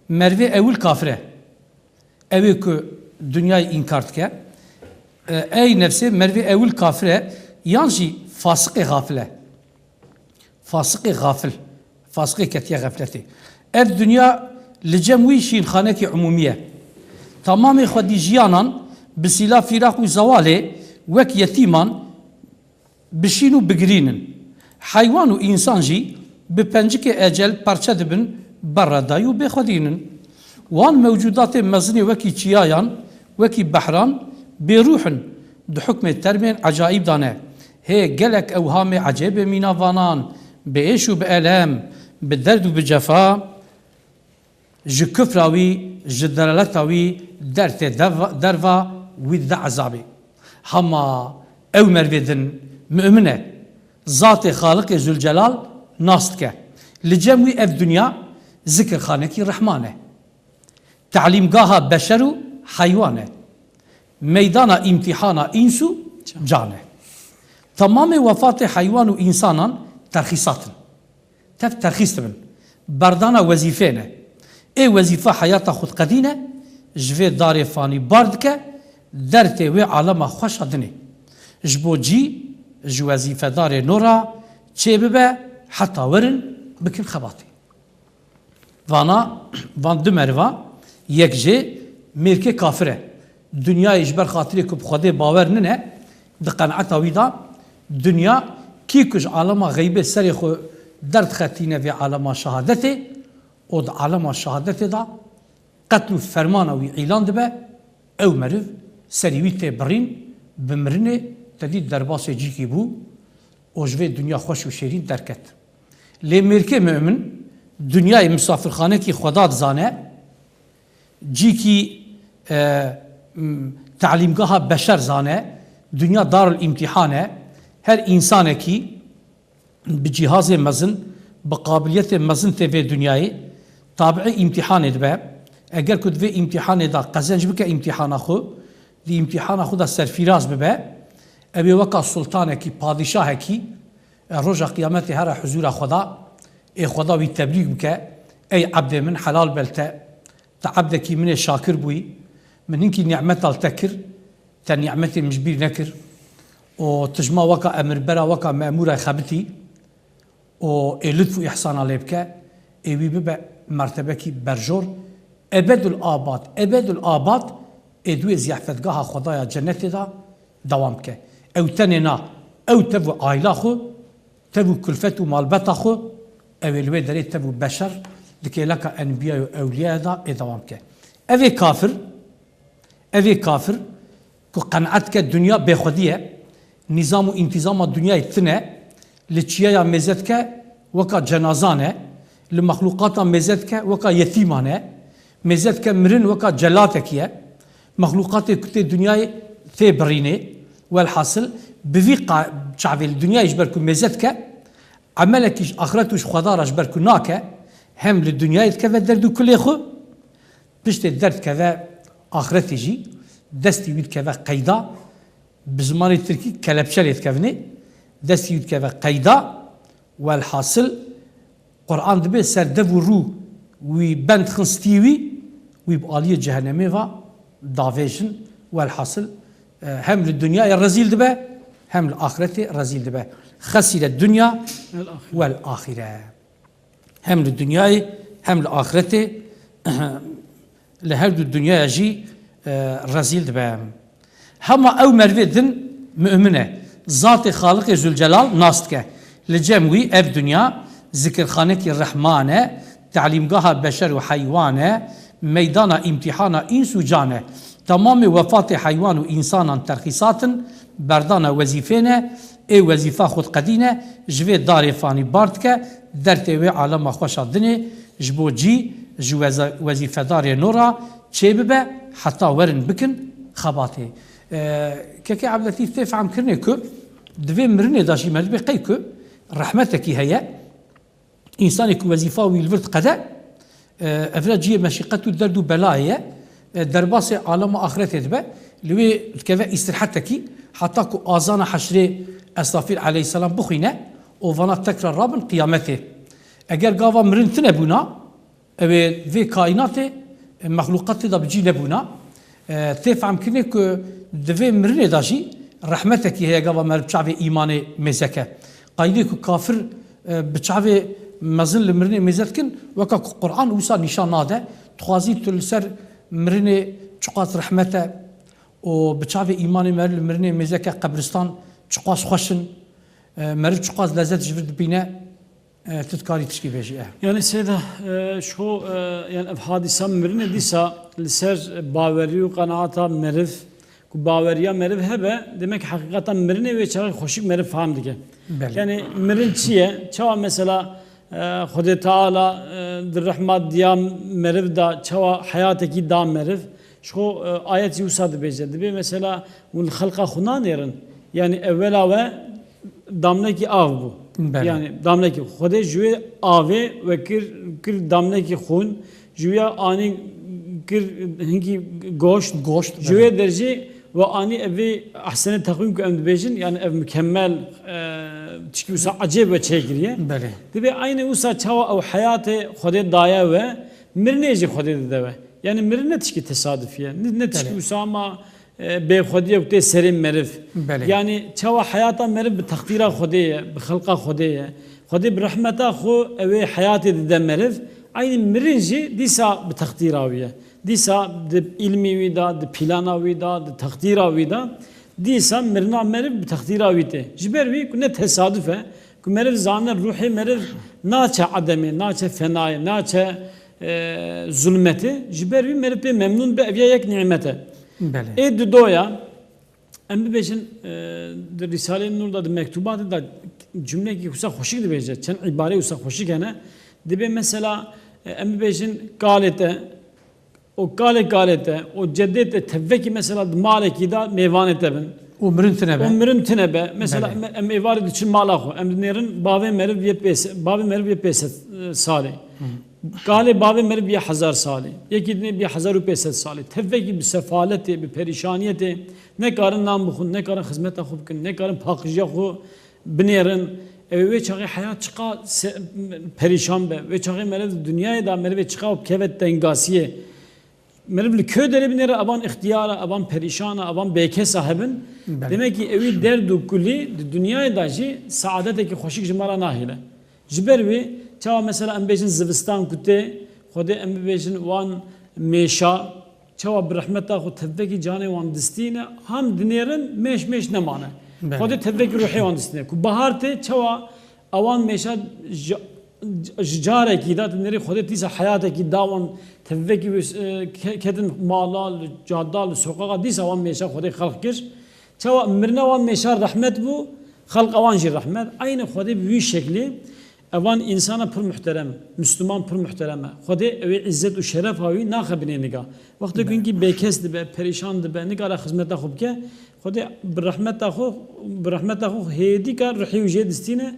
merivê ewil kafir e. Ew ê ku dinyayê înkar dike. E, ey nefsê, merivê ewil kafir e, yan jî fasiqê xafil e. Fasiqê xafil, fasiqê ketiye xefletê. Ev dinya li cem wî şînxanekî umûmî ye. Tamamê xwedî jiyanan bi sîla fîraq û zewalê wek yetîman bi şîn û bi girîn in. Heywan û însan jî bi pencikê ecel perçe dibin, berredayî û bêxwedî in. Wan mewcûdatê mezinê wekî çiyayan, wekî behran bêrûh in, di hukmê termên ecayîb de ne. Hê gelek ewhamê ecêbê mîna vanan, bi êş û bi elem, bi derd û bi cefa, ji kufra wî, ji delaleta wî dertê deva-, derva wî dide ezabê. Hema ew merivê din mu'min e, zatê Xaliqê Zülcelal nas dike. Li cem wî ev dinya zikirxanekî Rehman e. Telîmgaha beşer û heywan e. Meydana îmtîhana îns û can e. Temamê wefatê heywan û însanan terxîsat in. Tev terxîs dibin. Berdana wezîfê ne. Ê wezîfa heyata xwe diqedîne, ji vê darê fanî bar dike, dertê wê alema xweş a dinê. Ji bo cî, ji wezîfedarê nû re çê bibe, heta werin bikin xebatê. Vana, van du meriva, yek jê mêrkê kafir e. Dinyayê ji ber xatirê ku bi Xwedê bawer nine, di qenaeta wî de, dinya kî ku ji alema xeybê serê xwe derdixetîne vê alema şehadetê û di alema şehadetê de qetl û fermana wî îlan dibe, ew meriv serî wî tê birîn, bi mirinê te dît derbasê cîkî bû û ji vê dinya xweş û şêrîn derket. Lê mêrkê mu'min dinyayê misafirxanekî Xweda dizane, cîkî, e, m, telîmgeha beşer zane, dinya darul îmtîhan e, her însanekî bi cîhazê mezin, bi qabiliyetê mezin tê vê dinyayê, tabiî îmtîhanê dibe. Eger ku di vê îmtîhanê de qezenc bike îmtîhana xwe, di îmtîhana xwe de serfîraz bibe, ew ê weka sultanekî, padîşahekî, e, roja qiyametê here huzûra Xweda, ê Xweda wî tebrîk bike, ey ebdê min, helal be li te, te ebdekî min ê şakir bûyî, min hinkî nîmeta li te kir, te nîmetê min ji bîr nekir û tu ji ma weka emirbera, weka memûra xebitî û ê lutf û îhsana lê bike, ê wî bibe mertebekî berjor, ebedul abad, ebedul abad ê di wê ziyafetgeha Xwedaya cennetê de dewam bike. Ew tenê na, ew tev û aîla xwe, tev û kulfet û malbeta xwe, ew ê li wê derê tev û beşer di kêleka enbiya û ewliya de ê dewam bike. Ev ê kafir, ev ê kafir ku qenaet dike dinya bêxwedî ye, nîzam û întîzama dinyayê tune, li çiyaya mêze dike weka cenazan e, li mexlûqata mêze dike weka yetîman e, mêze dike mirin weka celatekî ye, mexlûqatê ku tê dinyayê tê birînê, welhasil bi vî qa-, çavê li dinyayê ji ber ku mêze dike, emelekî ji axiret û ji Xweda re ji ber ku nake, hem li dinyayê dikeve derd û kulê xwe, piştê derdikeve axiretê jî, destî wî dikeve qeyda, bi zimanê tirkî kelepçe lê dikevine, destî wî dikeve qeyda, welhasil Quran dibê ser dev û rû wî bend xin stî wî, wî bi aliyê cehenemê ve davêjin, welhasil, e, hem li dinyayê rezîl dibe, hem li axiretê rezîl dibe. Xesîre dinya El-axire. Wel axire. Hem li dinyayê hem li axiretê, li her du dinyaya jî, e, rezîl dibe. Hema ew merivê din Mu'min e. Zatê Xaliqê Zülcelal nas dike. Li cem wî ev dinya zikirxanekî Rehman e, telîmgaha beşer û heywan e, meydana îmtîhana îns û can e. Temamê wefatê heywan û însanan terxîsat in, berdana wezîfê ne, ê wezîfa xwe diqedîne, ji vê darê fanî bar dike, dertê wê alema xweşa dinê, ji bo cî, ji weze-, wezîfedarê nû re çêbibe, heta werin bikin xebatê. E, Kekê Ebdletîf tê fehm kirinê ku di vê mirinê de jî merdimê qey ku rehmetekî heye, însanê ku wezîfa wî li vir diqede, e, evra cihê meşîqet û derd û belayê ye, e, derbasê alema axretê dibe, li wê dikeve îstirahetekî heta ku azana heşrê Esrafîl aleyhisselam bixwîne û vana tekrar rabin qiyametê. Eger gava mirin tune bûna, Ew ê vê kaînatê, e, mexlûqatê de bi cî nebûna. E, tê fehmkirinê ku di vê mirinê de jî rehmetekî heye gava meriv bi çavê îmanê mêze ke. Qaydê ku kafir, e, bi çavê mezin li mirinê mêze dikin, weka ku Quran wisa nîşan nade, dixwazî tu li ser mirinê çiqas rehmet e û bi çavê îmanê meriv li mirinê mêze ke qebristan çiqas xweş in, e, meriv çiqas lezet ji vir dibîne. E, tu dikarî tişkî bêjî, e. Yani Seyda, e, ji xwe, e, yani ev hadîsa mirinê dîsa li ser bawerî û qenaeta meriv, ku baweriya meriv hebe, demek ki heqîqeta mirinê wê çaxê xweşik meriv fam dike. Belê. Yani mirin çi ye? Çawa mesela, e, Xwedê Teala, e, di rehma diya meriv da, çawa heyatekî da meriv? Ji xwe, e, ayet jî wisa dibêje. Dibê mesela hûn li xelqa xwe nanêrin. Yani ewela we damlekî av bû. Belê. Yani damlekî Xwedê ji wê avê we kir, kir damlekî xûn. Ji wê anî kir hinkî goşt. Goşt, Ji belê. wê derjî we anî evê ehsenê teqwîm ku em dibêjin, yani ev mükemmel, e, tişkî wisa ecêb we çêkiriye. Belê. Dibê aynî wisa çawa ew heyatê Xwedê daye we, mirinê jî Xwedê dide we. Yani mirin ne tişkî tesadufî ye. Ne, ne tişkî Belê. wisa ma e, bêxwediyek tê serê meriv. Belê. Yani çawa heyata meriv bi teqdîra Xwedê ye, bi xelqa Xwedê ye. Xwedê bi rehmeta xwe ew ê heyatê dide meriv. Eynî mirin jî dîsa bi teqdîra wî ye. Dîsa di îlmî wî de, di plana wî de, di teqdîra wî de, dîsa mirina meriv bi teqdîra wî tê. Ji ber wî ku ne tesaduf e, ku meriv zane ruhê meriv naçe edemê, naçe fenayê, naçe, e, zulmetê, ji ber wî meriv pê memnûn be, ev ya yek nîmet e. Belê. Ê didoya, em bibêjin, e, di Rîsaleyê Nur de, di mektubatê de cumleyekî wisa xweşik dibêje, çend îbarê wisa xweşik hene. Dibê mesela, e, em bibêjin kalê te, û kalê kalê te, û cedê te, tevvekî mesela di malekî de mêvanê te bin. Û mirin tune be. Û mirin tune be. Mesela Belê. em, em êvarê diçin mala xwe. Em dinêrin bavê meriv bîye pêse-, bavê meriv bîye pêsed, e, salê. Hı. Kalê bavê meriv bîye hezar salê. Yekî dinê bîye hezar û pêsed salê. Tevvekî bi sefaletê, bi perîşaniyetê, nekarin nan bixwin, nekarin xizmeta xwe bikin, nekarin paqijiya xwe binêrin. Ew wê çaxê heyat çiqa se-, perîşan be. Wê çaxê meriv di dinyayê de merivê çiqa bikeve tengasiyê. Meriv li kê derê binêre, evan ixtiyar e, evan perîşan e, evan bêkes e hebin. Belê. Demek ki ewî derd û kulî di dinyayê de jî saadetekî xweşik ji me re nahêle. Ji ber wî çawa mesela em bêjin zivistan ku tê, Xwedê em bibêjin wan mêşa, çawa bi rehmeta xwe tevvekî canê wan distîne, ham dinêrin mêş mêş nemane. Belê. Xwedê tevvekî ruhê wan distîne. Ku bahar tê çawa ewan mêşa ji, ji carekî de, tu nerî Xwedê dîsa heyatekî da wan, tevvekî wis-, e, ke-, ketin mala, li cada, li soqaxa, dîsa wan mêşa Xwedê xelq kir. Çawa mirina wan mêşa rehmet bû, xelqa wan jî rehmet. Eynî Xwedê bi wî şeklî evan însana pir muhterem, Müslüman pir muhterem e. Xwedê ew ê îzzet û şerefa wî naxe binê niga. Wextê ku Belê. hinkî bêkes dibe, perîşan dibe, nikare xizmeta xwe bike, Xwedê bi rehmeta xwe, bi rehmeta xwe hêdîka ruhê wî jê distîne.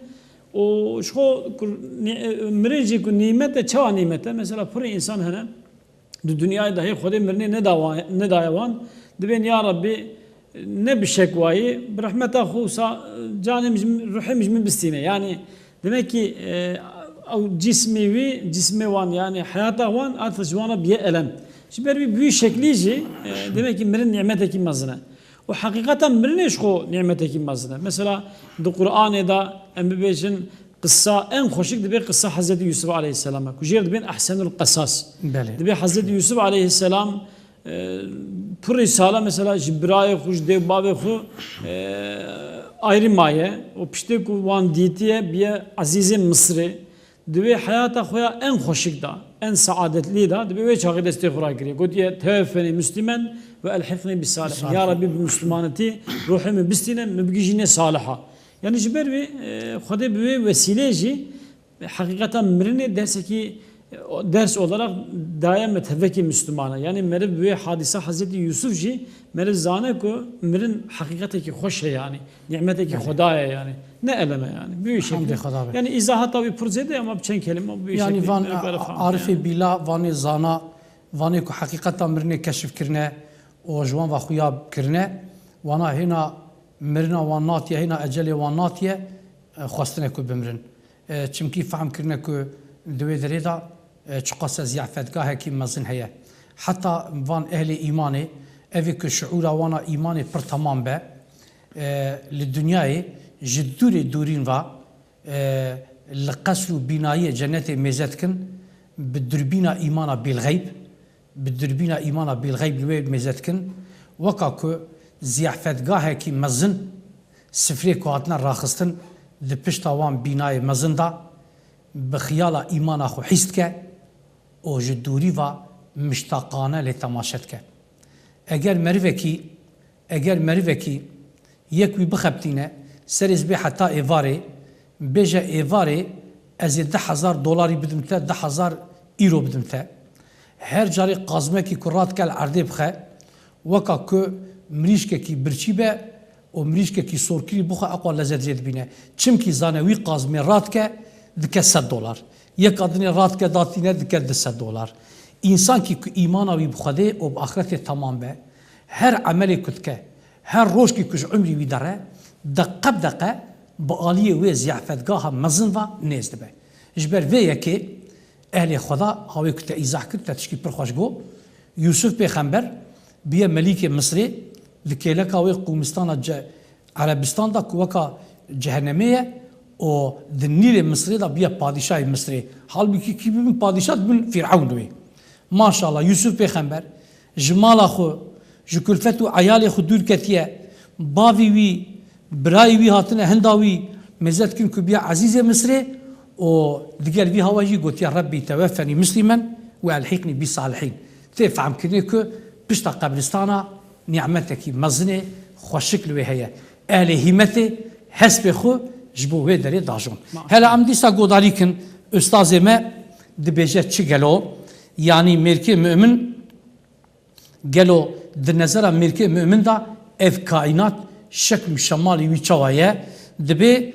Û ji xwe ku nî-, mirin jî ku nîmet e, çawa nîmet e? Mesela pirê însan hene, di dinyayê de hê Xwedê mirinê neda wa-, nedaye wan, dibên ya Rabbî, ne bi şekwayî, bi rehmeta xwe wisa canê min ji min, ruhê min ji min bistîne. Yani demek ki, e, ew cismê wî, cismê wan, yani heyata wan, artık ji wan re biye elem. Ji ber wî bi wî şeklî jî, e, demek ki mirin nîmetekî mezin e. Û heqîqeta mirinê ji xwe nîmetekî mezin e. Mesela di Qur'anê de em bibêjin, qisa en xweşik dibê qisa Hezretî Yusuf aleyhisselam e, ku jê re dibên ehsenul qesas. Belê. Dibê Hezretî Yusuf aleyhisselam, e, purî sala mesela ji birayê xwe, ji dê û bavê xwe, e, ayrî maye û piştê ku wan dîtiye biye ezîzê Misirê. Di wê heyata xwe ya en xweşik de, en seadetlî de, di wê çaxê destê xwe rakiriye. Gotiye, "Teweffenî muslimen ve elhiqnî bis salihin." Ya Rebî, bi muslimanetî ruhê min bistîne, min bigihîjîne saliha. Yani ji ber wê, e, Xwedê bi wê wesîlê jî heqîqeta mirinê dersekî, e, ders olarak daye me tevekî Müslümana. Yani meriv bi wê hadîsa Hezretî Yusuf jî meriv zane ku mirin heqîqetekî xweş e yani. Nîmetekî Xweda ye yani. Ne eleme yani. Bi wî şekilde. Xweda be. Yani îzahata wî pir zêde ye ama bi çend kelîme bi wî Yani şekilde van meriv bere fam arifê yani. Bîla, vanê zana, vanê ku heqîqeta mirinê keşif kirine û ji wan ve xuya kirine, wana hêna mirina wan natiye, hêna ecelê wan natiye, e, xwestine ku bimirin. E, çimkî fehm kirine ku di wê derê de, e, çiqas e ziyafetgahekî mezin heye. Heta van ehlê îmanê, evê ku şiûra wana îmanê pir temam be, e, li dinyayê ji dûrê dûrîn ve, e, li qesr û bînayê cenetê mêze dikin, bi durbîna îmana bîlxeyb, bi durbîna îmana bîlxeyb li wê mêze dikin, weka ku ziyafetgahekî mezin sifrê ku hatine raxistin di pişta wan bînayê mezin de, bi xiyala îmana xwe hîs dike û ji dûrî ve miştaqane lê temaşe dike. Eger merivekî, eger merivekî yek wî bixebitîne, serê zibê heta êvarê, bêje, "Êvarê ez ê du hezar dolarî bidim te, du hezar îro bidim te." Her carê qazmekî ku radike li erdê bixe, weka ku mirîşkekî birçî be û mirîşkekî sorkirî bixwe, eqwa lezet jê dibîne. Çimkî zane wî qazmê radike, dike sed dolar. Yeka dinê radike datîne, dike du sed dolar. Însankî ku îmana wî bi Xwedê û bi axretê temam be, her emelê ku dike, her rojkî ku ji umrî wî dere, deqe bi deqe bi aliyê wê ziyafetgaha mezin ve nêz dibe. Ji ber vê yekê ehlê Xweda, ha wê ku te îzah kir, te tişkî pir xweş got, Yûsuf pêxember biye melîkê Misrê, di kêleka wê qûmistana ce-, Erebistan de ku weka cehennemê ye û di Nîlê Misrê de biye padîşahê Misrê. Halbûkî kî bibin padîşah, dibin Fîrewn wê. Maşallah, Yûsuf pêxember ji mala xwe, ji kulfet û eyalê xwe dûr ketiye. Bavî wî, birayê wî hatine hinda wî mêze dikin ku biya ezîzê Misrê û digel vî hawa jî gotiye, "Rebbî teweffenî muslimen ve elhîqnî bî salihîn." Tê fehmkirinê ku pişta qebristana nîmetekî mezinê xweşik li wê heye. Ehlê hîmetê hespê xwe ji bo wê derê dajon. Maşallah. Hela em dîsa godarî kin, ustazê me dibêje çi gelo, yanî mêrkê mumin gelo di nezera mêrkê mumin de ev kaînat şekl û şemalê wî çawa ye? Dibê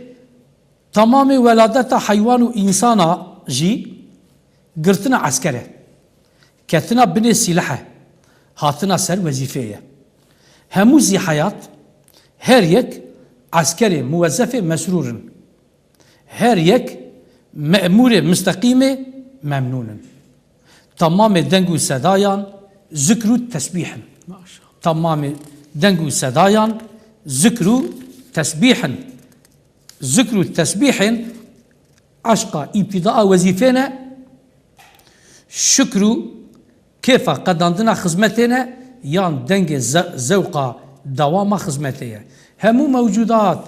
temamê weladeta heywan û însana jî girtina esker e. Ketina binê sîleh e. Hatina ser wezîfeyê ye. Hemû zîheyat, her yek eskerê, muwezzefê mesrûr in. Her yek memûrê misteqîmê memnûn in. Temamê deng û sedayan zikr û tesbîh in. Maşallah. Temamê deng û sedayan zikr û tesbîh in. Zikr û tesbîhên eşqa îbtîdaa wezîfê ne, şikr û kêfa qedandina xizmetê ne, yan dengê ze-, zewqa dewama xizmetê ye. Hemû mewcûdat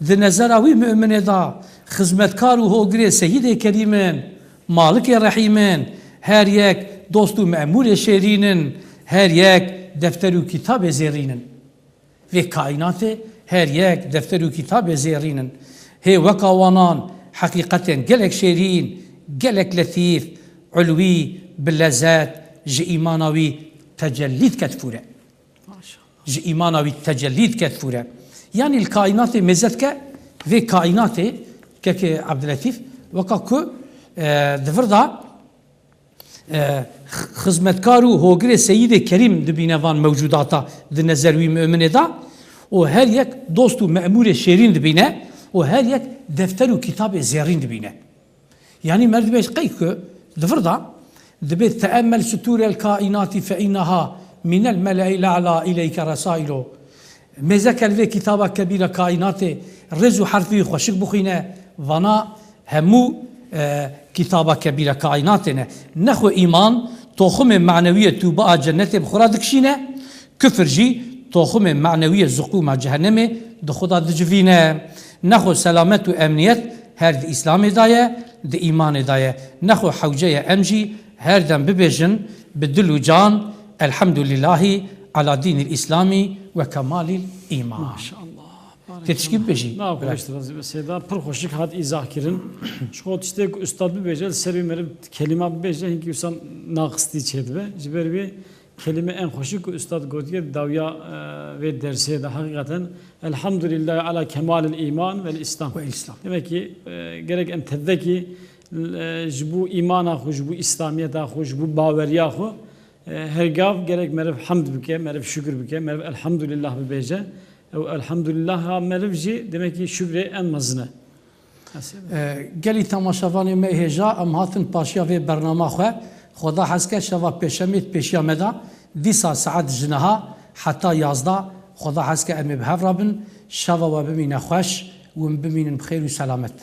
di nezera wî muminê de xizmetkar û hogirê Seyîdê Kerîm in, Malikê Rehîm in, her yek dost û memûrê şêrîn in, her yek defter û kitabê zêrîn in. Vê kaînatê her yek defter û kitabê zêrîn in. Hê weka wanan heqîqetên gelek şêrîn, gelek letîf, ulwî, bi lezet ji îmana wî tecellî dike difûre. Maşallah. Ji îmana wî tecellî dike difûre. Yanî li kaînatê mêze dike, vê kaînatê kekê Ebdilletîf weka ku, e, di vir de e, x-, xizmetkar û hogirê Seyîdê Kerîm dibîne van mewcûdata di nezer wî muminê de û her yek dost û memûrê şêrîn dibîne û her yek defter û kitabê zêrîn dibîne. Yanî merdimê qey ku di vir de dibê teemmel suturel kaînatî fe inneha minel mele'il a'la ileyke resailo. Mêzeke li vê kitaba kebîra kaînatê rêz û herfê wî xweşik bixwîne, vana hemû, e, kitaba kebîra kaînatê ne. Nexwe îman toxumê manewiyê tûbaa cennetê bi xwe re dikişîne, kufir jî toxumê manewiyê ziqûma cehennemê di xwe de dicivîne. Nexwe selamet û emniyet her di Îslamê de ye, di îmanê de ye. Nexwe hewce ye em jî her dem bibêjin bi dil û can, Elhamdulîlahî ala dînîl Îslamî we kemalîl îman. Maşallah. Tê tişkî bibêjî? Na, xweş dirazî be Seyda. Pir xweşik hat îzah kirin. Ji xwe tiştê ku ustad bibêje, li ser wî meriv kelîma bibêje, hinkî wisa naqistî çêdibe. Ji ber wê kelîme en xweşik ku ustad gotiye di dawiya, e, vê dersê de heqîqeten Elhamdulillah ala kemalil îman vel Îslam. Ve Îslam. Demek ki, e, gerek em tevvekî, e, ji bo îmana xwe, ji bo îslamiyeta xwe, ji bo baweriya xwe, e, her gav gerek meriv hemd bike, meriv şukir bike, meriv elhamdulillah bibêje. Ew elhamdulillah ha meriv jî demek ki şukrê en mezin e. E, gelî temaşevanê me hêja, em hatin paşiya vê bernama xwe. Xweda hez ke şeva pêşemê di pêşiya me de, dîsa saet ji niha heta yazdeh, Xweda hez ke em ê bi hev re bin, şeva we bimîne xweş û em bimînin bi xêr û selamet.